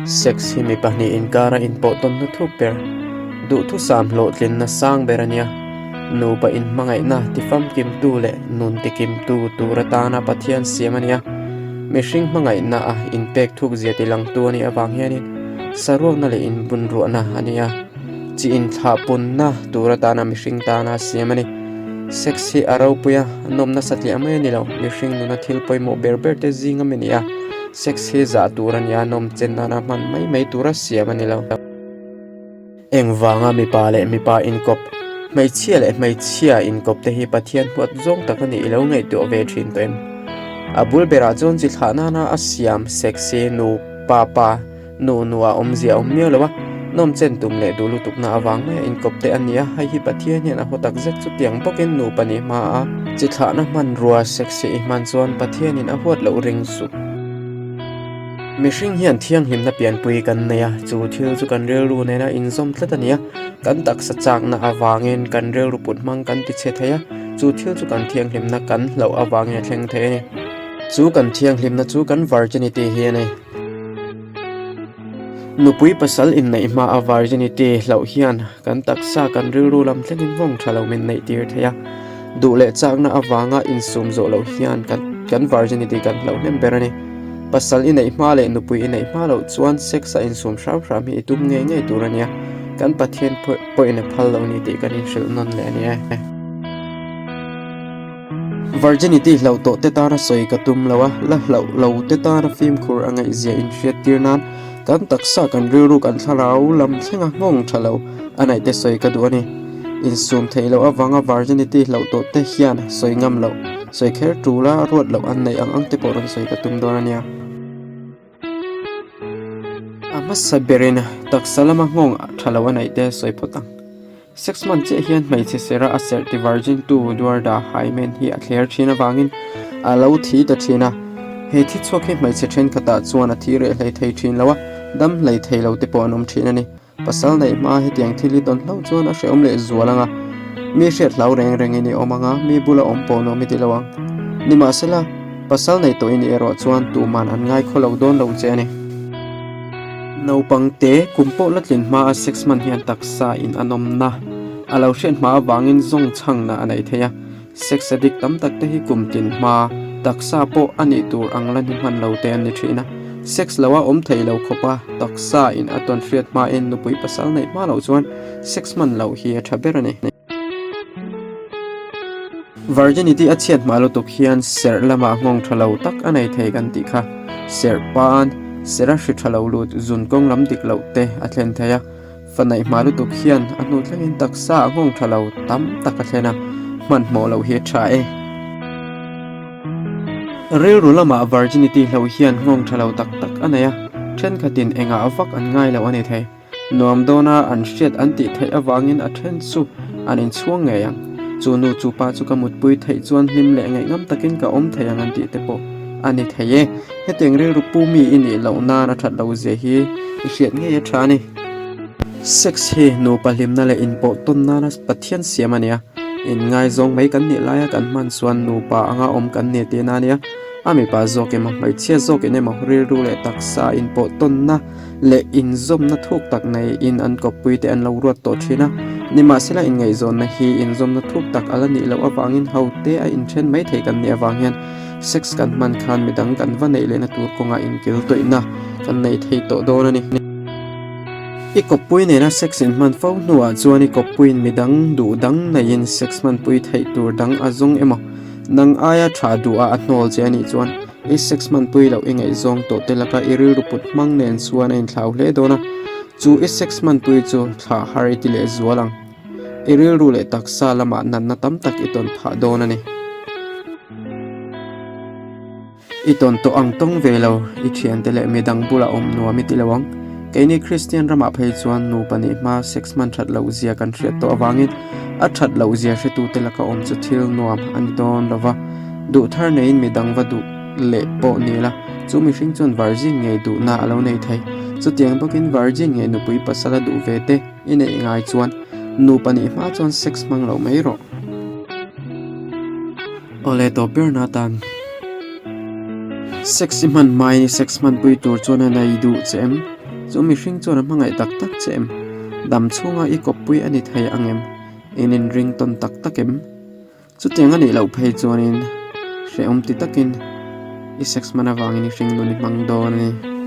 Sex hi mi pahnih inkara inpawh tawnna thuk ber, duhthusam hlawhtlinna sang ber a nia. Nupa inhmangaihna tifamkimtu leh nun tikimtu tur atana Pathian siam a nia. Mihring hmangaihna a inpek thuk zia tilangtu a nih avang hianin saruakna leh inbunruahna a nia. Chi inthlahpunna tur atana mihring tana siam a ni. Sex hi a ropui a, nawmna satliah mai a ni lo. Mihring nuna thil pawimawh ber ber te zing a mi ni a. Sex hi zah tur a nia, nawm chen nana hman mai mai tura siam a ni lo. Engvanga mipa leh mipa inkawp, hmeichhia leh hmeichhia inkawp te hi Pathian huat zawng tak a nih i lo ngaihtuah ve thin tawh em? A bul berah chuan chi thlah nana a siam sex hi nu pa pa, nu nu a awmzia a awm miau lo a, nawm chen tum leh duh lutukna avang maia inkawp te a ni a, hei hi Pathian hian a haw tak zet chutiang bawkin nupa nih hma a chi thlahna hmanrua sex hi i hman chuan Pathianin a huat loh ring suh. Mihring hian thianghlimna pianpui kan nei a, chu thil chu kan rilru nena inzawm tlat a ni a, kan taksa chakna avangin kan rilru put hmang kan ti chhe thei a, chu thil chu kan thianghlimna kan hlauh avangin a thleng thei a ni. Chu kan thianghlimna chu kan virginity hi a ni. Nupui pasal inneih hma a virginity hlauh hian kan taksa kan rilru lam thlengin nghawng tha lo min neih tir thei a, duh leh chakna avanga insum zawh loh hian kan kan virginity kan hlauh hnem ber a ni. Pasal i neih hma leh nupui i neih hma loh chuan sex a insum hram hram hi i tum ngei ngei tur a nia, kan Pathian pawhin a phal lo ni tih kan inhrilh nawn leh a ni e. Virginity hlauh tawh te tana sawi ka tum lo a, la hlauh lo te tana fimkhur a ngaihzia inhriat tir nan kan taksa kan rilru kan thlarau lam thlenga nghawng tha lo a naih te sawi ka duh a ni. Insum theih loh avanga virginity hlauh tawh te hian sawi ngam loh, sawi kher tul a ruat loh an neih ang ang te pawh rawn sawi ka tum dawn a nia. A hmasa berin taksa lama nghawng tha lo a naih te sawi phawt ang. Sex man chiah hian hmeichhe sera a serh ti virgin tu Duarda Hymen hi a thler thin avangin a lo thi ta thin a. He thi chhuak hi hmeichhe thenkhatah chuan a thi reh hlei thei thin lo a, dam hlei thei lo te pawh an awm thin a ni. Pasal neih hma hetiang thil hi tawn hlauh chuan a hrehawm leh zual ang a, mi hriat hlau reng rengin i awm ang a, mi bula awm pawh nuam i ti lo ang. Nimahsela, pasal nei tawh i nih erawh chuan tuman an ngaikhaw lo dawn lo che a ni. Naupang te kum pawh la tlin hma a sex hman hian taksa in a nawmna a lo hriat hma avangin zawng chhangna a nei thei a, sex addict tam tak te hi kum tlin hma taksa pawh a nih tur ang la ni hman lo te an ni thin a, sex lo a awm thei lo khawp a, taksa in a tawn hriat hma in nupui pasal neih hma loh chuan sex hman loh hi a tha ber a ni. Virginity a chhiat hma lutuk hian serh lamah nghawng tha lo tak a nei thei kan tih kha. Serh pan, serh a hri tha lo lut, zun kawng lam dik loh te a thlen thei a. Fa neih hma lutuk hian a hnu thlengin taksa a nghawng tha lo tam tak a thlen a, hmanhmawh loh hi a tha e. Rilru lamah virginity hlo hian nghawng tha lo tak tak a nei a, thenkhatin engah vak an ngai lo a ni thei. Nuam dawna an hriat an tih theih avangin a then chu an inchhuang ngei ang. Chu nu chu pa chu ka mutpui theih chuan hlim leh ngaihngam takin ka awm thei ang an tih te pawh a ni thei e. Hetiang rilru pu mi i nih loh nan a that lo zia hi i hriat ngei a tha a ni. Sex hi nupa hlimna leh inpawh tawn nana Pathian siam a nia. Inngaizawng mai kan nih laia kan hman chuan nupa anga awm kan ni tihna a nia. A mipa zawk emaw hmeichhia zawkin emaw rilru leh taksa inpawh tawnna leh inzawmna thuk tak neiin an kawppui te an lo ruat tawh thin a. Nimahsela inngaihzawnna hi inzawmna thuk tak a la nih loh avangin ho te a inthen mai thei kan nih avang hian sex kan hman khan midang kan va neih lehna tur kawngah inkil tawihna kan nei thei tawh dawn a ni. I kawppui nena sex inhman fo hnuah chuan i kawppuiin midang duh dang neiin sex hmanpui theih tur dang a zawng emaw nang aia tha duha a hnawl che a nih chuan I sex hmanpui loh i ngaihzawng tawh te laka i rilru put hmang nen chuan a inthlau hle dawn a, chu i sex hmanpui chu thlah har i ti leh zual ang. I rilru leh taksa lamah natna tam tak i tawn phah dawn a ni. I tawn tawh ang tawng ve lo, i thiante leh midang bulah awm nuam i ti lo ang. Keini Kristian ramah phei chuan nupa nih hma sex hman that loh zia kan hriat tawh avangin a that loh zia hretute laka awm chu thil nuam a ni dawn lo va. Duh thar neiin mi dang va duh leh pawh ni la, chu mihring chuan virgin ngei duhna a lo nei thei. Chutiang bawkin virgin ngei nupui pasal a duh ve te i neih ngai chuan nupa nih hma chuan sex hmang lo mai rawh. Awle tawp ber na tan. Sex i hman hmain i sex hmanpui tur chuan a nei duh che em? Chu mihring chuan a hmangaih tak tak che em? Dam chhunga i kawppui a ni thei ang em? In inring tawn tak tak em? Chutiang a nih loh phei chuanin hrehawm ti takin i sex hman avangin i hringnun i hmang dawn a ni.